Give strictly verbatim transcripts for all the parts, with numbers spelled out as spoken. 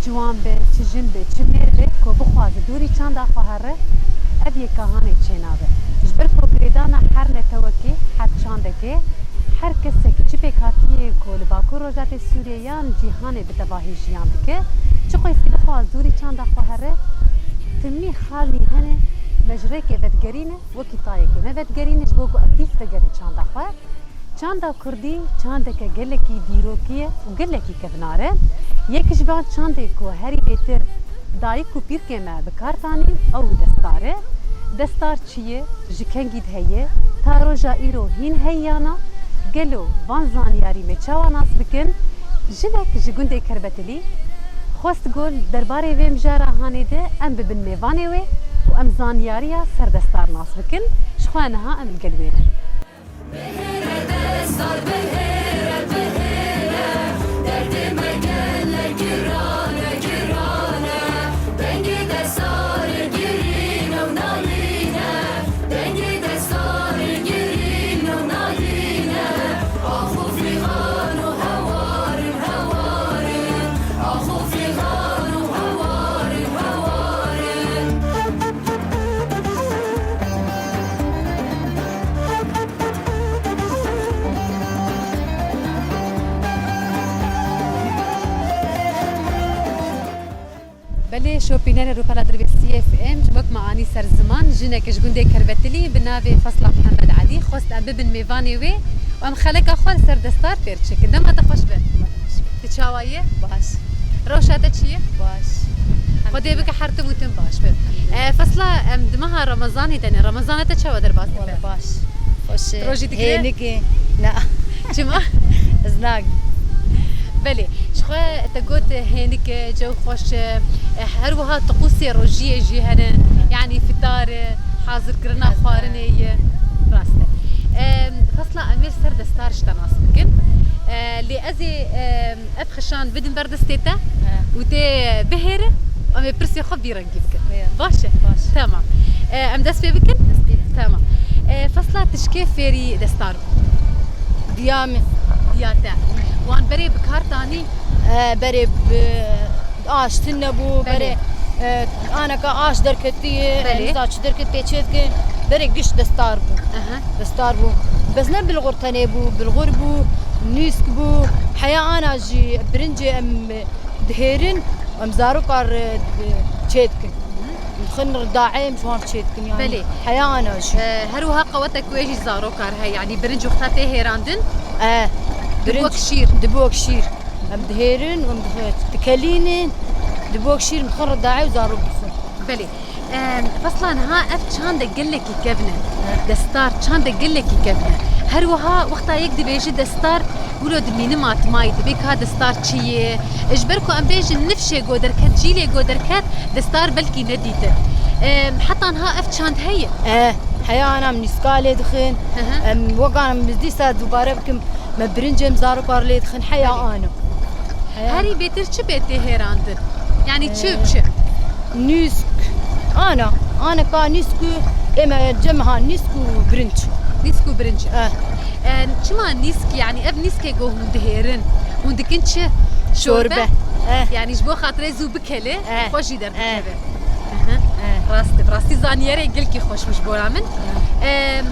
Ciwan be, çi jin be, çi mêr be ku bixwaze dûrî çanda xwe here, ev yeka hanê çênabe. Ji ber ku girêdana her netewekê, her çandekê, her kesekî çi pêkhatiyê ku li Bakur Rojhilatê Sûriyê yan cîhanê bi tevahî jiyan dike, çi qeysî bixwaz dûrî çanda xwe here, timî xalnî hene, me ji rêkê vedigerîne, wekî tayekê me vedigerîne ji bo ku em dîs vegerin çanda xwe. Çanda kurdî çandeke gelekî dîrokî ye û gelekî kevnar e. Yek ji van çandê ku herî bêtir dayik û pîrkê me bi kar tanîn, ew destar e. Destar çi ye? Ji kengî de heye? Ta roja îro hîn heye ya na? Gelo van zanyarî me çawa nas bikin? Jinek ji gundê Kerbetilî xwest got derbarê vê mijara hanê de em bibin mêvanê wê û em zanyariya ser destar nas bikin. Ji xwe niha em li gel wê ne. Bihêre destar, bihêre, bihêre, derdê me gelek giran e, giran e. Dengê destarê girîn û nalîn e, dengê destarê girîn û nalîn e. Ax û fîxan û hewarin, hewarin. Ax û fîxan û hewarin, hewarin. Belê, şopînerê rûpela dirvê C F M, ji wek me anî ser ziman, jinek ji gundê Kerbetilî bi navê Fesla Mihemed Elî xwest em bibin mêvanê wê û em xeleka xwe li ser destar fêr çêkin. Dema te xweş be. Tu çawa yî? Baş. Rewşa te çi ye? Baş. Xwedê bike her tim û tim baş be. E, Fesla, em di meha Remezanê de ne. Remezana te çawa derbas dibe? Wala baş. Xweş e. Rojî digire? Hênik e. Na. Çima? Ez nagim. Belê. Ji xwe te got hênik e, cew xweş e. E, her wiha tiqûsê rojiyê jî hene. Yanî fitar e, hazirkirina xwarinê ye. Rast e. E, Fesla, em ê li ser destar ji te nas bikin. E, lê ez ê, e, Ev xişan bidin ber destê te û tê bihêre, em ê pirsê xwe vî rengî bikin. Baş e? Baş. Temam. E, em dest pê bikin? Dest pê. Temam. E, Fesla, tu ji kê fêrî destar bû? Diya min. Diya te. Wan berê bi kar tanî? E, berê bi aş tune bû, Belê. berê, e, aneka aş derketiye, Belê. e, nizam çi derket pê çê dikin. Berê giş destar bû. Aha. Destar bû. Bes ne bilxur tenê bû, bilxur bû, nîsk bû. Heya ana jî birincê em dihêrin, em zaroka re çê dikin. Em dixin ridaê, em ji wan çê dikin yani. Belê. Heya ana jî. E, her wiha qewetek wê jî zaroka re heye, yanî birinc wexta tê hêrandin, E, dibe wek şîr. Dibe wek şîr. Em dihêrin, em dixe-, dikelînin, dibe wek şîr, em dixin ridaê û zarok dixwin. Belê. Em, Fesla, niha ev çandek gelekî kevn e. Destar çandek gelekî kevn e. Her wiha wexta yek dibêje destar, wilo dimînim a timayî dibê ka destar çi ye. Ji ber ku em bêjin nifşê go derket, cîlê go derket, destar belkî nedîtin. Em, heta niha ev çand heye? E, heya ana em nîska lê dixin. Hı hı. Em, wek ana em dîsa dubare bikim, me birincê em zarokar lê dixin, heya Belê. ana. Heya. Herî bêtir çi bê tê hêrandin? Yanî çi û Ee, çi? Nîsk. Ana. Aneka nîsk û ême cem ha nîsk û birinç. Nîsk û birinç. Eh. E, çima nîsk? Yanî ev nîskê ku hûn dihêrin, hûn dikin çi? Şorbe. Şorbe. Eh. Yanî ji bo xatirê zû bikele, Eh. xwe jî derdikeve. Eh. Hı hı. Eh. Rast e. Rastî zanyerê gelkî xweş bû ji bona min. Eh. E,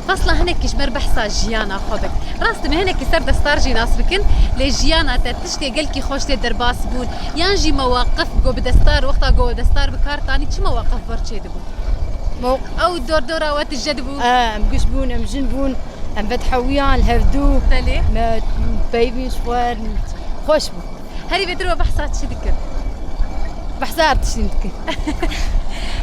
Fesla, hinekî ji ber behsa jiyana xwe bik. Rast e, me hinekî ser destar jî nas bikin, lê jiyana te tiştê gelkî xweş tê derbas bûn, yan jî mewaqif ku bi destar, wexta ku destar bi kar tanî, çi mewaqif vir çêdibûn? Mo- Ew dordora we tije dibû? E, em giş bûn, em jin bûn, em vedhewiyan li hevdû. Belê. Me peyvîn ji xwe xweş bû. Herî bêtir we behsa çi dikin? Behsa her tiştî dikin.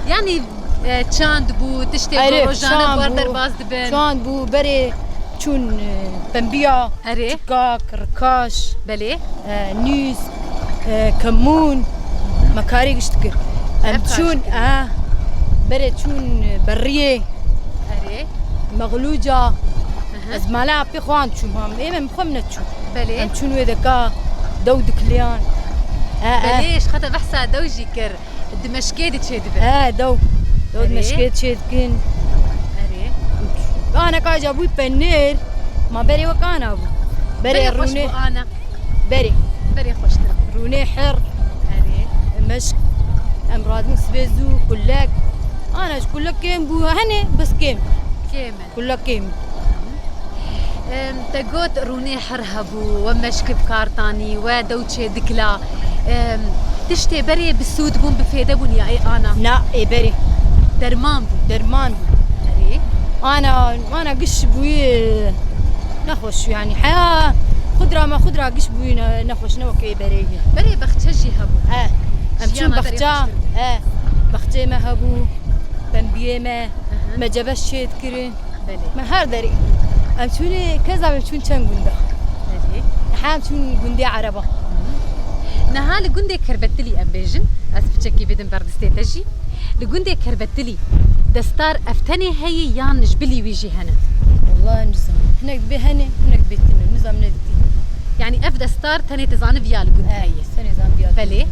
Yanî, e, çand bû, tiştê Erê, ku rojane çand bi we bû, derbas dibin. Çand bû, berê çûn, e, pembiya, Erê. çikak, rikaş, Belê. e, nûsk, e, kemûn, me karê giş dikir. Em Ev karê çûn, giş dikir. e, berê çûn, e, beriyê, Erê. mexlûca, Aha. ez mala pê xwe an çûm, ha, êm em xwe em neçûn. Belê. Em çûn wê deka dew dikiliyan. E, e. Belê, ji xwe te behsa dew jî kir. Dimeşkê de çê dibe. E, dew. Dew Erê. dimeşkê çê dikin. Erê. Aneka ca bû penêr, ma berê wek ana bû. Berê Berê xweş rûnê. bû ana. Berê. Berê xweştir bû. Rûnê her. Erê. Meşk, em radin sibê zû, kulek. Ana ji kulek kêm bû, hene, bes kêm. Kêm e. Kulek kêm. Em, te got rûnê her hebû, we meşk bi kar tanî, we dewçê dikla. Em, tiştê berê bi sûd bûn, bi fêde bûn ya ê ana? Na, ê berê. Derman bû. Derman bû. Erê. Ana, ana giş bûyî nexweş, yanî heya xudra me xudra giş bûyî ne-, nexweş, ne wekî ê berê ye. Berê bexçe jî hebû. He. Em çûn bexça, he. Bexçeyê me hebû, pembiyê me, Hı hı. me cebeş çê dikirin. Belê. Me her derê. Em çûnê, keza em çûn çend gunda. Belê. Hem çûn gundê Ereba. Niha li gundê Kerbetilî em bêjin, ez piçekî bidim ber distê te jî. Li gundê Kerbetilî destar ev tenê heye yan ji bilî wî jî hene? Wallahî nizam. Hinek dibê hene, hinek dibê tune. Nizam ne dibê. Yanî ev destar tenê te zanibiya li gund heye? Tenê zanibiya. Belê.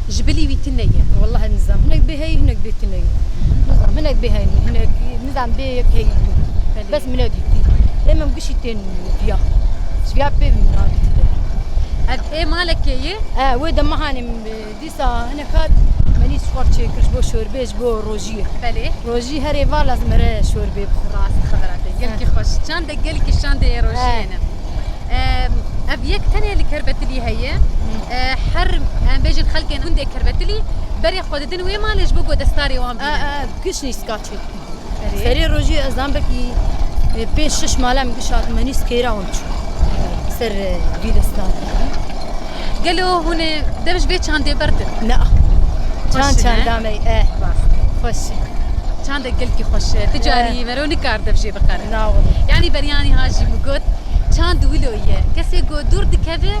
Ji bilî wî tune ye. Wallahî nizam. Hinek dibê heye, hinek dibê tune ye. Nizam, hinek dibê heye, hinek nizam bê yek heye. Belê. Bes min ne dîtî. Ê min gişî tên viya. Ji viya pê min nadîtî. Ev ê malekê ye? E, wê de mehanê min bi Dîsa hinek hat, me nî ji xwe çêkir ji bo şorbê, ji bo rojiyê. Belê. Rojî her êvar lazim here şorbê bixwe. Rast xebera te. Gelkî xweş. Çandek gelkî şandê rojiyê ne. Em, ev yek tenê li Kerbetilî heye. Hı. E, her, em bêjin xelkên gundê Kerbetilî berê xwe didin wê malê ji bo ku destarê wan bîne. E, e, giş nîska çêdikin. Erê. Serê rojê ez dan belkî, e, pênc şeş mala min giş hat, me nîs kêra wan çû. Ser, e, vî destan. Gelo hûn ê dev ji vê çandê berdin? Ne. Xweş çand e, ne? Çanda me, e. Rast. Xweş e. Çandek gelkî xweş e. Ti carî, e, mero nikar dev jê biqere. Na wele. Yanî beriyanî ha jî min got, çand wilo ye. Kesê ku dûr dikeve,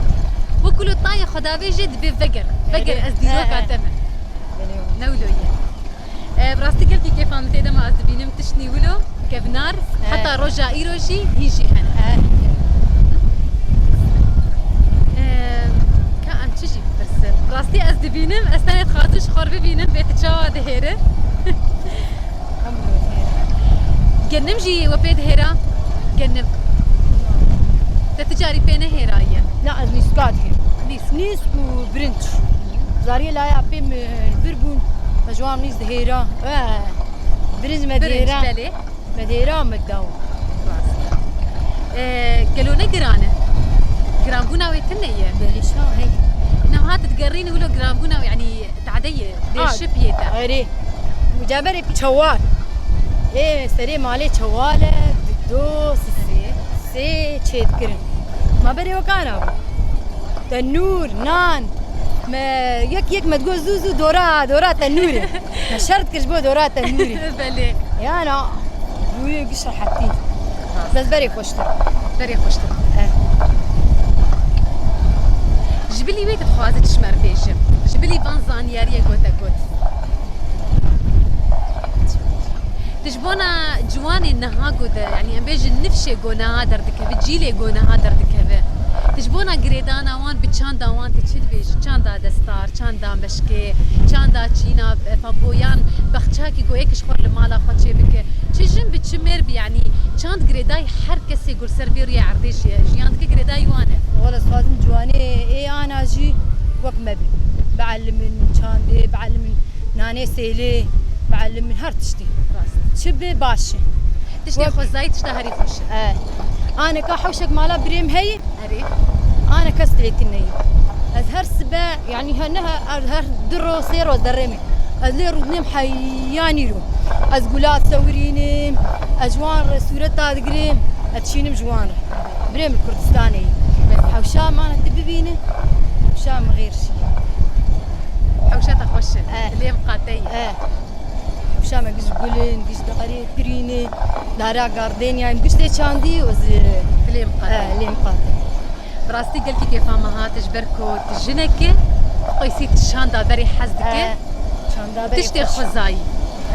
wek wilo tayê xwe davêje dibê veger. Veger, erê, ez dîroka, e, e, te me. Belê. Ne wilo ye. E, bi rastî gelkî kêfa min tê de ma ez dibînim tiştnî wilo, kevnar, he, heta roja îro jî hîn jî hene. He. E, ka em çi jî bipirsin? Bi rastî ez dibînim, ez tenê dixwazim ji xwe re bibînim, bê tu çawa dihêre? Genim jî we pê dihêra? Genim. Te ti carî pê nehêraye? Na, ez nîska dihêrim. Nîsk. Nîsk û birinç. Zariyê laya pê min vir bûn. Me ji wan nîsk dihêra. Eh, birinc me dihêra. Birinc, belê. Me dihêra me daw. Rast. Eh, gelo ne giran e? Giranbûna wê tune ye? Belê şa hey. Niha tu digerînî wilo giranbûna wê, yanî tade ye, dê şip yê te. Erê. Mucaberê çewal. Ê, serê malê çewal e, dido, sisê, sê çê dikirin. Ma berê wekana bû. Tenûr, nan. Me yek yek me digot zû zû dora, dora tenûrê. Me şer dikir ji bo dora tenûrê. Belê. Yana, bûyê giş rehetî. Bes berê xweştir. Berê xweştir. Eh. Ji bilî wê tu dixwaze çi ji me re bêje? Ji bilî van zanyariyê ku te got. Tu ji bona ciwanên niha ku de, yanî em bêjin nifşê ku niha derdikeve, cîlê ku niha derdikeve, tu ji bona girêdana wan bi çanda wan tu çi dibêjî? Çanda destar, çanda meşkê, çanda çîna, e, pamboyan, bexçakî ku yek ji xwe li mala xwe çêbike. Çi jin bi çi mêr bi, yanî çand girêdayî her kesê ku li ser vê rûyê erdê jiye, jiyan dike girêdayî wan e. Wele dixwazim ciwanê ê ana jî wek me bî. Bielimin çandê, bielimin nanê sêlê, bielimin her tiştî. Rast. Çi bi baş e. Tiştê xwezayî, tişta herî xweş e. E. Aneka hewşek mala birêm heyî. Erê. Ana kes lê tune ye. Ez her sibe, yanî her ne her, her du ro, sê ro derê me. Ez lê rûdinêm heyanî ro. Ez gula disewirînim, ez ji wan re sûreta digirim, ez dişînim ji wan re. Birêm li Kurdistanê ye. Hewşa mane tu bibîne, hewşa min xêr şî. Hewşa te xweş e. Eh. Lê miqate ye. Eh. Hewşa me giş gul in, giş darê pirîne, dara gardêniya in, giş tê çandî û zi-, lê miqate. Eh, lê miqate. Bi rastî gelkî kêfa me hat ji ber ku tu jinek î, tu qeysî tu çanda berê hez dike. Eh, çanda berê tiştê xweş. Xwezayî.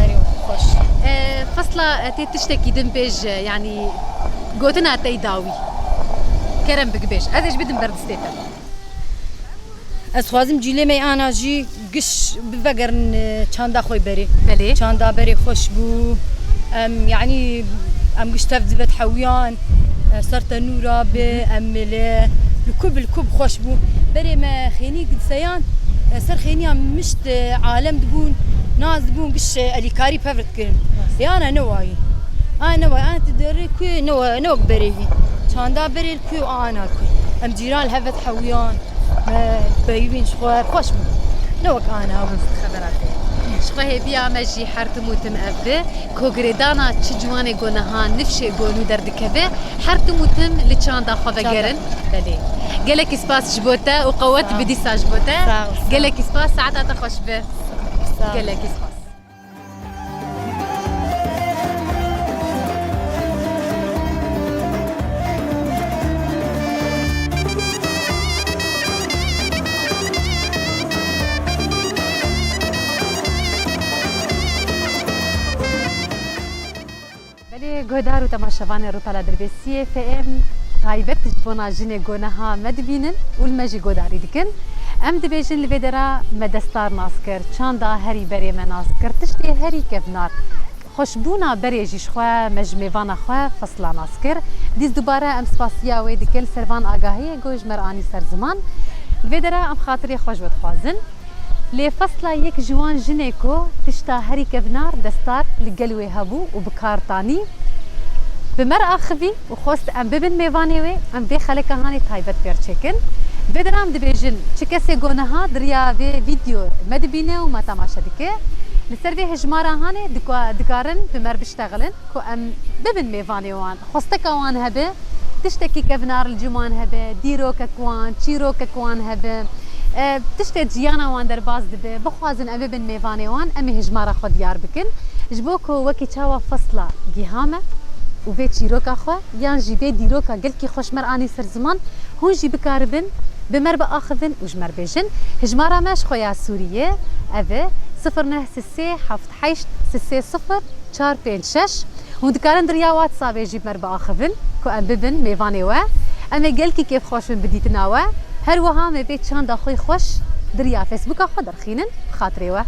Erê, xweş. Eh, Fesla, eh, tê tiştekî din bêje, yanî gotina te yê dawî. Kerem bik bêj. Ez ê ji bidim ber distê te. Ez dixwazim cîlê me ana jî giş bivegerin, e, çanda xwe berê. Belê. Çanda berê xweş bû. Em, yanî, em giş tev divet hewiyan, e, ser tenûra bi, em li, li kub, li kub xweş bû. Berê me xênî gidiseyan, Ser xêniya mişt, e, alem dibûn, nas dibûn, giş, e, elîkarî pevr dikirin. Ê ana ne wayî. A ne wayî, ana tu derê ku ne wa-, ne wek berê yî. Çanda berê ku ana ku. Em cîran hevet hewiyan, me peyvîn ji xwe xweş bû. Ne wek ana bû. Xebera te. Ji xwe hêviya me jî her tim û tim ev bi. Ku girêdana çi ciwanê go niha nifşê go nû derdikeve, her tim û tim li çanda xwe vegerin. Belê. Gelekî spas ji bo te û qewet Sağ ol. bi dîsa ji bo te. Sağ ol, sağ ol. Gelekî spas, saeta te xweş be. Sağ ol. Gelekî spas. Belê guhdar û temaşevanê Rûpela Dirbêsiyê F M taybet ji bona jinê go niha me dibînin û li me jî godarî dikin. Em dibêjin li vê dera me destar nas kir, çanda herî berê me nas kir, tiştê herî kevnar. Xweşbûna berê jî ji xwe me ji mêvana xwe Fesla nas kir. Dîs dubare em spasiya wê dikin li ser van agahiyê go ji me re anî ser ziman. Li vê dera em xatirê xwe ji we dixwazin. Lê Fesla yek ji wan jinê ku tişta herî kevnar destar li gel wê hebû û bi kar tanî, bi me re axivî û xwest em bibin mêvanê wê, em vê xeleka hanê taybet pê re çêkin. Vê dera em dibêjin, çi kesê ku niha di riya vê vîdeo me dibîne û me temaşe dike, li ser vê hejmara hanê dika-, dikarin bi me re biştexilin. Ku em bibin mêvanê wan, xwesteka wan hebe, tiştekî kevnar li cem wan hebe, dîrokek wan, çîrokek wan hebe, e, tiştê jiyana wan derbas dibe, bixwazin em bibin mêvanê wan, em ê hejmara xwe diyar bikin. Ji bo ku wekî çawa Fesla giha me û vê çîroka xwe, yan jî vê dîroka gelkî xweş me re anî ser ziman, hûn jî bikaribin bi me re biaxivin û ji me re bêjin. Hejmara me ji xwe ya Sûriyê, ev e, sifir neh sê sê heft heşt sê sê sifir çar pênc şeş. Hûn dikarin di riya WhatsAppê jî bi me re biaxivin ku em bibin mêvanê we. Em ê gelkî kêfxweş bin bi dîtina we. Her wiha me vê çanda xwe xweş di riya Facebooka xwe derxînin bi xatirê we.